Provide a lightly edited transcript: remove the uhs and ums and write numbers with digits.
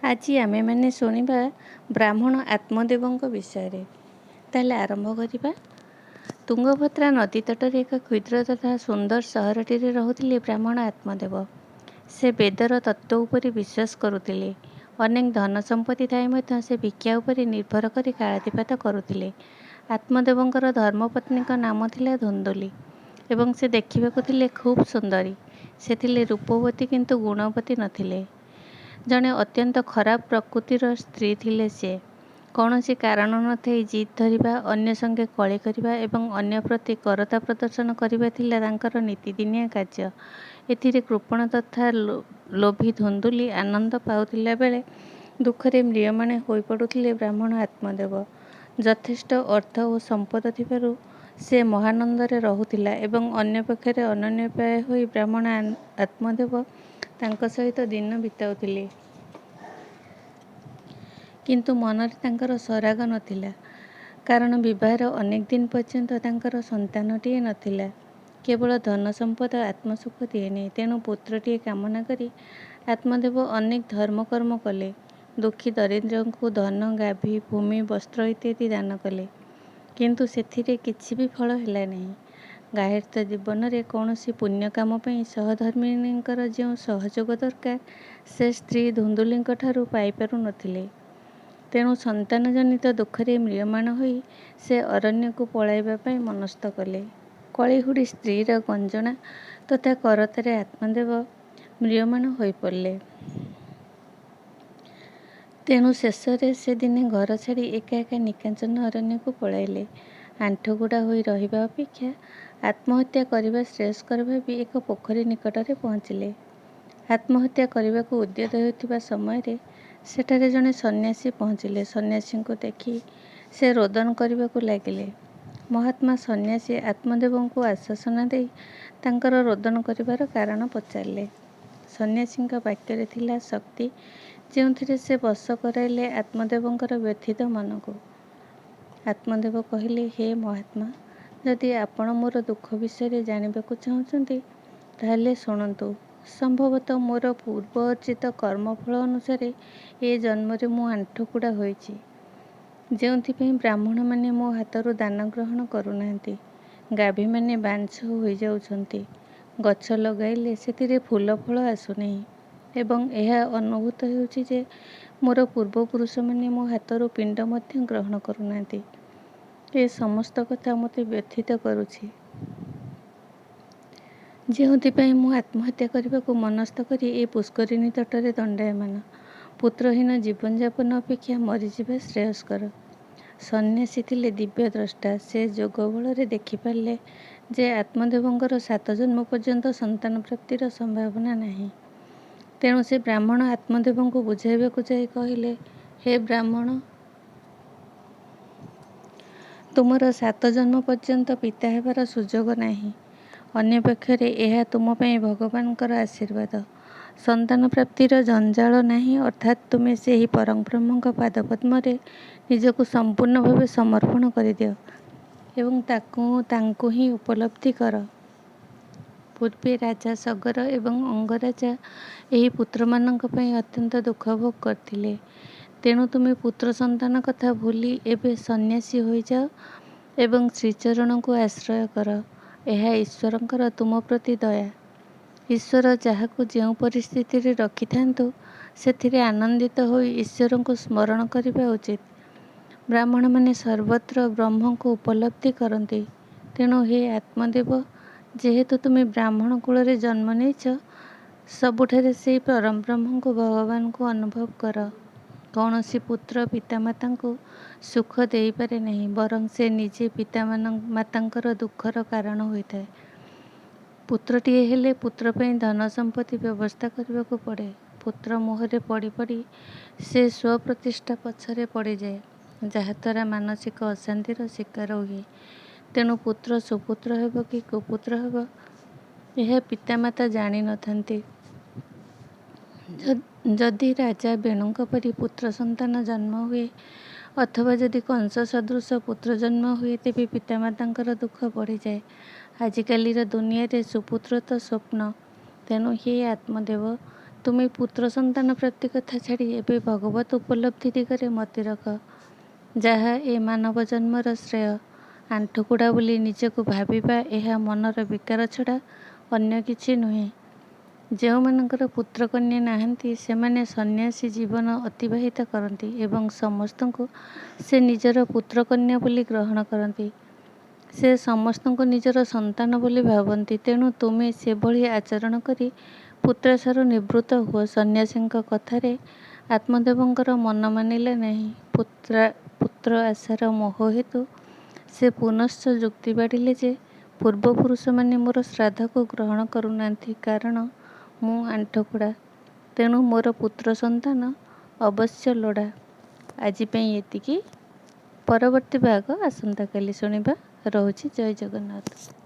ଆଜି ଆମେମାନେ ଶୁଣିବା ବ୍ରାହ୍ମଣ ଆତ୍ମଦେବଙ୍କ ବିଷୟରେ। ତାହେଲେ ଆରମ୍ଭ କରିବା। ତୁଙ୍ଗଭଦ୍ରା ନଦୀ ତଟରେ ଏକ କ୍ଷୁଦ୍ର ତଥା ସୁନ୍ଦର ସହରଟିରେ ରହୁଥିଲେ ବ୍ରାହ୍ମଣ ଆତ୍ମଦେବ। ସେ ବେଦର ତତ୍ତ୍ୱ ଉପରେ ବିଶ୍ୱାସ କରୁଥିଲେ। ଅନେକ ଧନ ସମ୍ପତ୍ତି ଥାଇ ମଧ୍ୟ ସେ ଭିକ୍ଷା ଉପରେ ନିର୍ଭର କରି କାଳାତିପାତ କରୁଥିଲେ। ଆତ୍ମଦେବଙ୍କର ଧର୍ମପତ୍ନୀଙ୍କ ନାମ ଥିଲା ଧୁନ୍ଦୁଲି ଏବଂ ସେ ଦେଖିବାକୁ ଥିଲେ ଖୁବ୍ ସୁନ୍ଦରୀ। ସେ ଥିଲେ ରୂପବତୀ କିନ୍ତୁ ଗୁଣବତୀ ନଥିଲେ। ଜଣେ ଅତ୍ୟନ୍ତ ଖରାପ ପ୍ରକୃତିର ସ୍ତ୍ରୀ ଥିଲେ ସେ। କୌଣସି କାରଣ ନଥାଇ ଜିଦ୍ ଧରିବା, ଅନ୍ୟ ସଙ୍ଗେ କଳି କରିବା ଏବଂ ଅନ୍ୟ ପ୍ରତି କରତା ପ୍ରଦର୍ଶନ କରିବା ଥିଲା ତାଙ୍କର ନିତିଦିନିଆ କାର୍ଯ୍ୟ। ଏଥିରେ କୃପଣ ତଥା ଲୋଭୀ ଧୁନ୍ଦୁଲି ଆନନ୍ଦ ପାଉଥିଲା ବେଳେ ଦୁଃଖରେ ମ୍ରିୟମାଣ ହୋଇପଡ଼ୁଥିଲେ ବ୍ରାହ୍ମଣ ଆତ୍ମଦେବ। ଯଥେଷ୍ଟ ଅର୍ଥ ଓ ସମ୍ପଦ ଥିବାରୁ ସେ ମହାନନ୍ଦରେ ରହୁଥିଲା ଏବଂ ଅନ୍ୟ ପକ୍ଷରେ ଅନନ୍ୟୋପାୟ ହୋଇ ବ୍ରାହ୍ମଣ ଆତ୍ମଦେବ ତାଙ୍କ ସହିତ ଦିନ ବିତାଉଥିଲେ। କିନ୍ତୁ ମନରେ ତାଙ୍କର ସରାଗ ନଥିଲା। କାରଣ ବିବାହର ଅନେକ ଦିନ ପର୍ଯ୍ୟନ୍ତ ତାଙ୍କର ସନ୍ତାନଟିଏ ନଥିଲା। କେବଳ ଧନ ସମ୍ପଦ ଆତ୍ମସୁଖ ଦିଏନାହିଁ। ତେଣୁ ପୁତ୍ରଟିଏ କାମନା କରି ଆତ୍ମଦେବ ଅନେକ ଧର୍ମକର୍ମ କଲେ। ଦୁଃଖୀ ଦରିଦ୍ରଙ୍କୁ ଧନ, ଗାଭୀ, ଭୂମି, ବସ୍ତ୍ର ଇତ୍ୟାଦି ଦାନ କଲେ। କିନ୍ତୁ ସେଥିରେ କିଛି ବି ଫଳ ହେଲା ନାହିଁ। ଗାର୍ହସ୍ଥ୍ୟ ଜୀବନରେ କୌଣସି ପୁଣ୍ୟକାମ ପାଇଁ ସହଧର୍ମିଣୀଙ୍କର ଯେଉଁ ସହଯୋଗ ଦରକାର, ସେ ସ୍ତ୍ରୀ ଧୁନ୍ଦୁଲିଙ୍କଠାରୁ ପାଇପାରୁ ନଥିଲେ। ତେଣୁ ସନ୍ତାନଜନିତ ଦୁଃଖରେ ମ୍ରିୟମାଣ ହୋଇ ସେ ଅରଣ୍ୟକୁ ପଳାଇବା ପାଇଁ ମନସ୍ଥ କଲେ। କଳିହୁଡ଼ି ସ୍ତ୍ରୀର ଗଞ୍ଜଣା ତଥା କରତାରେ ଆତ୍ମଦେବ ମ୍ରିୟମାଣ ହୋଇପଡ଼ିଲେ। ତେଣୁ ଶେଷରେ ସେ ଦିନେ ଘର ଛାଡ଼ି ଏକା ଏକା ନିକାଞ୍ଚନ ଅରଣ୍ୟକୁ ପଳାଇଲେ। ଆଣ୍ଠୁଗୁଡ଼ା ହୋଇ ରହିବା ଅପେକ୍ଷା ଆତ୍ମହତ୍ୟା କରିବା ଶ୍ରେୟସ୍କର ଭାବି ଏକ ପୋଖରୀ ନିକଟରେ ପହଞ୍ଚିଲେ। ଆତ୍ମହତ୍ୟା କରିବାକୁ ଉଦ୍ୟତ ହେଉଥିବା ସମୟରେ ସେଠାରେ ଜଣେ ସନ୍ନ୍ୟାସୀ ପହଞ୍ଚିଲେ। ସନ୍ନ୍ୟାସୀଙ୍କୁ ଦେଖି ସେ ରୋଦନ କରିବାକୁ ଲାଗିଲେ। ମହାତ୍ମା ସନ୍ନ୍ୟାସୀ ଆତ୍ମଦେବଙ୍କୁ ଆଶ୍ୱାସନା ଦେଇ ତାଙ୍କର ରୋଦନ କରିବାର କାରଣ ପଚାରିଲେ। ସନ୍ନ୍ୟାସୀଙ୍କ ବାକ୍ୟରେ ଥିଲା ଶକ୍ତି, ଯେଉଁଥିରେ ସେ ବଶ କରାଇଲେ ଆତ୍ମଦେବଙ୍କର ବ୍ୟଥିତ ମନକୁ। ଆତ୍ମଦେବ କହିଲେ, ହେ ମହାତ୍ମା, ଯଦି ଆପଣ ମୋର ଦୁଃଖ ବିଷୟରେ ଜାଣିବାକୁ ଚାହୁଁଛନ୍ତି, ତାହେଲେ ଶୁଣନ୍ତୁ। ସମ୍ଭବତଃ ମୋର ପୂର୍ବ ଅର୍ଜିତ କର୍ମଫଳ ଅନୁସାରେ ଏ ଜନ୍ମରେ ମୁଁ ଆଣ୍ଠୁକୁଡ଼ା ହୋଇଛି, ଯେଉଁଥିପାଇଁ ବ୍ରାହ୍ମଣମାନେ ମୋ ହାତରୁ ଦାନ ଗ୍ରହଣ କରୁନାହାନ୍ତି, ଗାଭୀମାନେ ବାଞ୍ଝ ହୋଇଯାଉଛନ୍ତି, ଗଛ ଲଗାଇଲେ ସେଥିରେ ଫୁଲ ଫଳ ଆସୁନାହିଁ ଏବଂ ଏହା ଅନୁଭୂତ ହେଉଛି ଯେ ମୋର ପୂର୍ବପୁରୁଷମାନେ ମୋ ହାତରୁ ପିଣ୍ଡ ମଧ୍ୟ ଗ୍ରହଣ କରୁନାହାନ୍ତି। ଏ ସମସ୍ତ କଥା ମୋତେ ବ୍ୟଥିତ କରୁଛି, ଯେଉଁଥିପାଇଁ ମୁଁ ଆତ୍ମହତ୍ୟା କରିବାକୁ ମନସ୍ଥ କରି ଏ ପୁଷ୍କରିଣୀ ତଟରେ ଦଣ୍ଡାୟମାନ। ପୁତ୍ରହୀନ ଜୀବନଯାପନ ଅପେକ୍ଷା ମରିଯିବା ଶ୍ରେୟସ୍କର। ସନ୍ନ୍ୟାସୀ ଥିଲେ ଦିବ୍ୟଦ୍ରଷ୍ଟା। ସେ ଯୋଗ ବଳରେ ଦେଖିପାରିଲେ ଯେ ଆତ୍ମଦେବଙ୍କର 7 ଜନ୍ମ ପର୍ଯ୍ୟନ୍ତ ସନ୍ତାନ ପ୍ରାପ୍ତିର ସମ୍ଭାବନା ନାହିଁ। ତେଣୁ ସେ ବ୍ରାହ୍ମଣ ଆତ୍ମଦେବଙ୍କୁ ବୁଝାଇବାକୁ ଯାଇ କହିଲେ, ହେ ବ୍ରାହ୍ମଣ, ତୁମର 7 ଜନ୍ମ ପର୍ଯ୍ୟନ୍ତ ପିତା ହେବାର ସୁଯୋଗ ନାହିଁ। ଅନ୍ୟପକ୍ଷରେ ଏହା ତୁମ ପାଇଁ ଭଗବାନଙ୍କର ଆଶୀର୍ବାଦ। ସନ୍ତାନ ପ୍ରାପ୍ତିର ଜଞ୍ଜାଳ ନାହିଁ, ଅର୍ଥାତ୍ ତୁମେ ସେହି ପରମବ୍ରହ୍ମଙ୍କ ପାଦପଦ୍ମରେ ନିଜକୁ ସମ୍ପୂର୍ଣ୍ଣ ଭାବେ ସମର୍ପଣ କରିଦିଅ ଏବଂ ତାଙ୍କୁ ହିଁ ଉପଲବ୍ଧି କର। ପୂର୍ବେ ରାଜା ସଗର ଏବଂ ଅଙ୍ଗରାଜା ଏହି ପୁତ୍ରମାନଙ୍କ ପାଇଁ ଅତ୍ୟନ୍ତ ଦୁଃଖ ଭୋଗ କରିଥିଲେ। ତେଣୁ ତୁମେ ପୁତ୍ର ସନ୍ତାନ କଥା ଭୁଲି ଏବେ ସନ୍ନ୍ୟାସୀ ହୋଇଯାଅ ଏବଂ ଶ୍ରୀଚରଣଙ୍କୁ ଆଶ୍ରୟ କର। ଏହା ଈଶ୍ୱରଙ୍କର ତୁମ ପ୍ରତି ଦୟା। ଈଶ୍ୱର ଯାହାକୁ ଯେଉଁ ପରିସ୍ଥିତିରେ ରଖିଥାନ୍ତୁ, ସେଥିରେ ଆନନ୍ଦିତ ହୋଇ ଈଶ୍ୱରଙ୍କୁ ସ୍ମରଣ କରିବା ଉଚିତ। ବ୍ରାହ୍ମଣମାନେ ସର୍ବତ୍ର ବ୍ରହ୍ମଙ୍କୁ ଉପଲବ୍ଧି କରନ୍ତି। ତେଣୁ ହେ ଆତ୍ମଦେବ, ଯେହେତୁ ତୁମେ ବ୍ରାହ୍ମଣ କୁଳରେ ଜନ୍ମ ନେଇଛ, ସବୁଠାରେ ସେଇ ପରମବ୍ରହ୍ମଙ୍କୁ ଭଗବାନଙ୍କୁ ଅନୁଭବ କର। କୌଣସି ପୁତ୍ର ପିତାମାତାଙ୍କୁ ସୁଖ ଦେଇପାରେ ନାହିଁ, ବରଂ ସେ ନିଜେ ପିତାମାତାଙ୍କର ଦୁଃଖର କାରଣ ହୋଇଥାଏ। ପୁତ୍ରଟିଏ ହେଲେ ପୁତ୍ର ପାଇଁ ଧନ ସମ୍ପତ୍ତି ବ୍ୟବସ୍ଥା କରିବାକୁ ପଡ଼େ। ପୁତ୍ର ମୋହରେ ପଡ଼ି ପଡ଼ି ସେ ସ୍ୱପ୍ରତିଷ୍ଠା ପଛରେ ପଡ଼ିଯାଏ, ଯାହାଦ୍ୱାରା ମାନସିକ ଅଶାନ୍ତିର ଶିକାର ହୁଏ। ତେଣୁ ପୁତ୍ର ସୁପୁତ୍ର ହେବ କି କୁପୁତ୍ର ହେବ, ଏହା ପିତାମାତା ଜାଣିନଥାନ୍ତି। ଯଦି ରାଜା ବେଣୁଙ୍କ ପରି ପୁତ୍ର ସନ୍ତାନ ଜନ୍ମ ହୁଏ ଅଥବା ଯଦି କଂସ ସଦୃଶ ପୁତ୍ର ଜନ୍ମ ହୁଏ, ତେବେ ପିତାମାତାଙ୍କର ଦୁଃଖ ବଢ଼ିଯାଏ। ଆଜିକାଲିର ଦୁନିଆରେ ସୁପୁତ୍ର ତ ସ୍ୱପ୍ନ। ତେଣୁ ହେ ଆତ୍ମଦେବ, ତୁମେ ପୁତ୍ର ସନ୍ତାନ ପ୍ରାପ୍ତି କଥା ଛାଡ଼ି ଏବେ ଭଗବତ୍ ଉପଲବ୍ଧି ଦିଗରେ ମତି ରଖ, ଯାହା ଏ ମାନବ ଜନ୍ମର ଶ୍ରେୟ। ଆଣ୍ଠୁକୁଡ଼ା ବୋଲି ନିଜକୁ ଭାବିବା ଏହା ମନର ବିକାର ଛଡ଼ା ଅନ୍ୟ କିଛି ନୁହେଁ। ଯେଉଁମାନଙ୍କର ପୁତ୍ରକନ୍ୟା ନାହାନ୍ତି, ସେମାନେ ସନ୍ନ୍ୟାସୀ ଜୀବନ ଅତିବାହିତ କରନ୍ତି ଏବଂ ସମସ୍ତଙ୍କୁ ସେ ନିଜର ପୁତ୍ରକନ୍ୟା ବୋଲି ଗ୍ରହଣ କରନ୍ତି। ସେ ସମସ୍ତଙ୍କୁ ନିଜର ସନ୍ତାନ ବୋଲି ଭାବନ୍ତି। ତେଣୁ ତୁମେ ସେଭଳି ଆଚରଣ କରି ପୁତ୍ରାଶାରୁ ନିବୃତ୍ତ ହୁଅ। ସନ୍ନ୍ୟାସୀଙ୍କ କଥାରେ ଆତ୍ମଦେବଙ୍କର ମନ ମାନିଲା ନାହିଁ। ପୁତ୍ର ଆଶାର ମୋହ ହେତୁ ସେ ପୁନଶ୍ଚ ଯୁକ୍ତି ବାଢ଼ିଲେ ଯେ, ପୂର୍ବପୁରୁଷମାନେ ମୋର ଶ୍ରାଦ୍ଧକୁ ଗ୍ରହଣ କରୁନାହାନ୍ତି, କାରଣ ମୁଁ ଆଣ୍ଠୁକୁଡ଼ା। ତେଣୁ ମୋର ପୁତ୍ର ସନ୍ତାନ ଅବଶ୍ୟ ଲୋଡ଼ା। ଆଜି ପାଇଁ ଏତିକି। ପରବର୍ତ୍ତୀ ଭାଗ ଆସନ୍ତାକାଲି ଶୁଣିବା। ରହୁଛି, ଜୟ ଜଗନ୍ନାଥ।